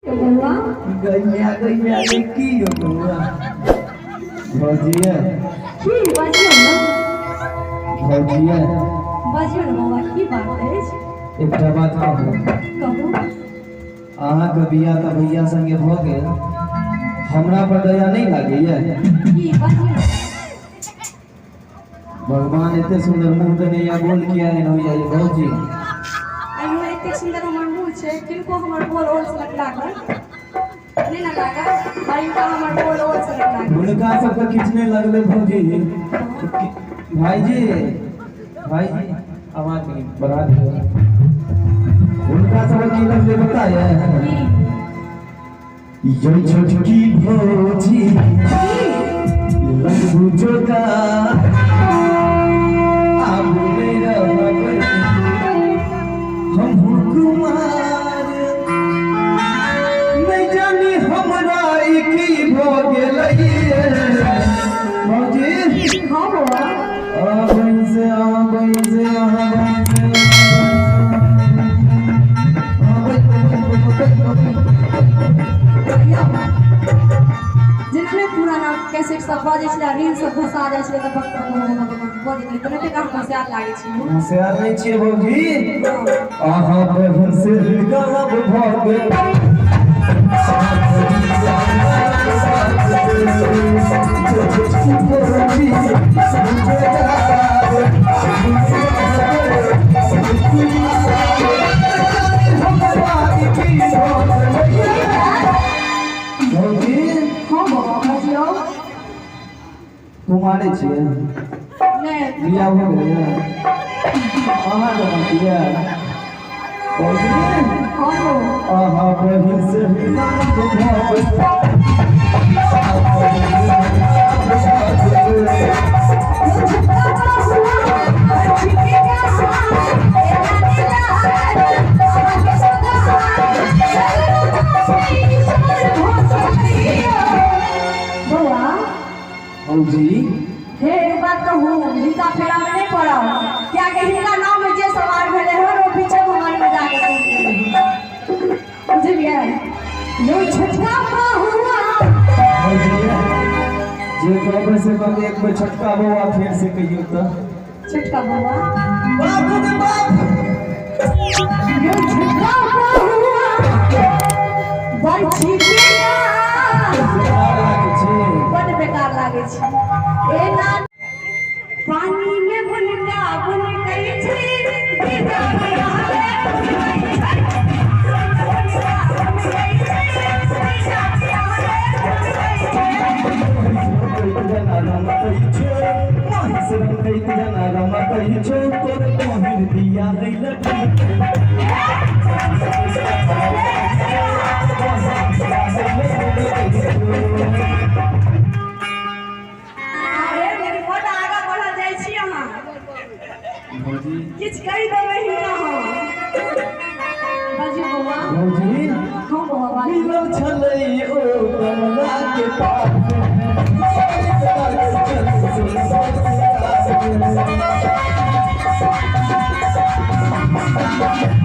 बौआ गैया गैया गे की यौ बौआ भौजिया की बाजियौ ने। भौजिया बाजियौ ने बौआ, की बात अछि? एकटा बात कहू। कहू। अहाँके बियाह तऽ भैया संगे भऽ गेल, हमरा पर दया नहि लागैया? की बाजियौ ने। भगवान एते सुंदर मुँह देने या बोल किया एहन होइया ये भौजी? एहिमे एतेक सुन्दर हमर मुँह छै, किनको हमर बोल ओल सनक लागल नहि ने लागल, आ हिनका हमर बोल ओल सनक लागल। हुनका सबके किछु नहि लगलै भौजी। भाईजी भाईजी आवाज कनि बढ़ा दियौ। हुनका सबके की लगलै पता ये? की? यो छोटकी भौजी लगबू जोगा आबू नहि रहबै हमहूँ कुमार, नहि जानी हमरा ई की भऽ गेलै भौजी। हँ बौआ। आबै से आबै से आबै से आबै। जेना नहि पुराना कैसेट सब बजै छलै, रील सब घुसा जाइ छलै तऽ बक बक बक बक बक बजैत रहै, तेनाहिते अहाँ होशियार लागै छी। होशियार नहि छियै भौजी, अहाँ बहिन से गायब भऽ गेल। भौजी। हँ बौआ, बजियौ। कुमारे छियै? नहि। बियाह भऽ गेलै अहाँके? बाकी यऽ भौजी। हँ बौआ। अहाँ बहिन से गायब भऽ गेल। बौआ। भौजी। हे, एक बात कहू, हिनका फेरामे नहि पड़ब, कियाकि हिनका नाम में जे सवार भेलै हन ओ पीछे भगवान में जाके कूद गेलै हन। बुझलियै यो छोटका बहुआ? भौजी, जे कहबै से कहबै, एक बेर छोटका बौआ फेर से कहियौ तऽ। छोटका बौआ। बाप रे बाप। यो छोटका बहुआ बरछी के बेकार लागै छै। बड बेकार लागै छै। एना पानी में बुनका बुनकै छै, जीजा बियाह रे बुनकै छै। बुनका बुनकै छै, जीजा बियाह रे बुनकै छै। जना रमकै छौ महिष रमकैत, जना रमकै छौ तोर बहिन बिया है लटकै। अरे, लेकिन बड आगाँ बढ़ल जाइ छी अहाँ। भौजी। किछु कहि देबै हिनका हम। बाजू बौआ। भौजी। हँ बौआ, बाजू। मिलल छलै ओ कमला के पात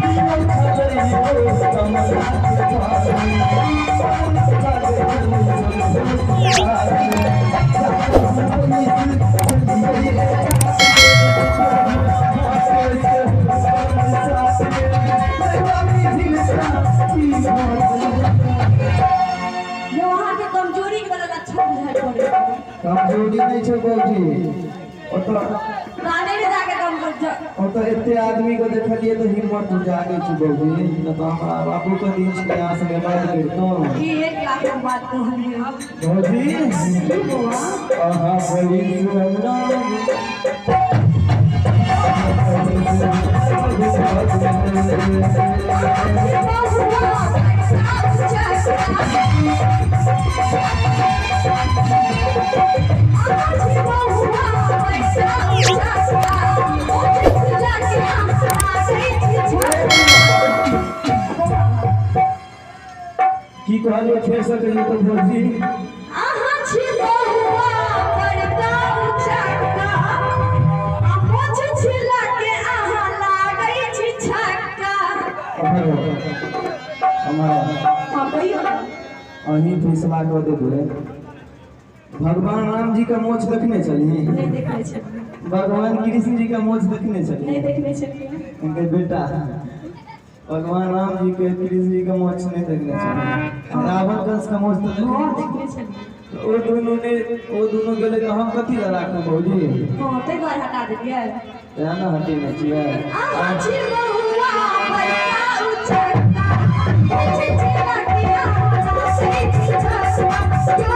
मिलल छलै ओ कमला के पात। यौ, अहाँके कमजोरी के बदला लक्षण बुझाइ पड़ै। कमजोरी नहि छै भौजी, ओतऽ काने में जाके कमजोर। ओतऽ एते आदमी के देखलियै तऽ हिम्मत जागे छै भौजी, नहि तऽ हमरा बाबू के दिन छलै अहाँ संगे बात करितहुँ। ई 1 लाख के बात कहलियै। भौजी। की बौआ? अहाँ बहिन से हमरा की कहलियै फेर से कहियौ तऽ भौजी। अहाँ छी बौआ बड़का चक्का, आ मोछ छिला के अहाँ लागै छी छक्का। अमर अमर। हाँ, कहियौ। अहीं फैसला कऽ देबै। भगवान राम जी के मोछ देखने छलियै? नहि देखने छलियै। भगवान कृष्ण जी के मोछ देखने छलियै? नहि देखने छलियै। हुनकर बेटा भगवान राम जी के कृष्ण जी के मोछ नहि देखने छलियै। रावण कंस के मोछ तऽ हँ, देखने छलियै। ओ दुनू ने, ओ दुनू गेलै तऽ हम कथी लए राखब भौजी? हँ, ताहि दुआरे हटा देलियै। तेँ ने हटेने छियै। अहाँ छी महुआ बड़का उचक्का, छी चिलकिया, से छी झसुआ।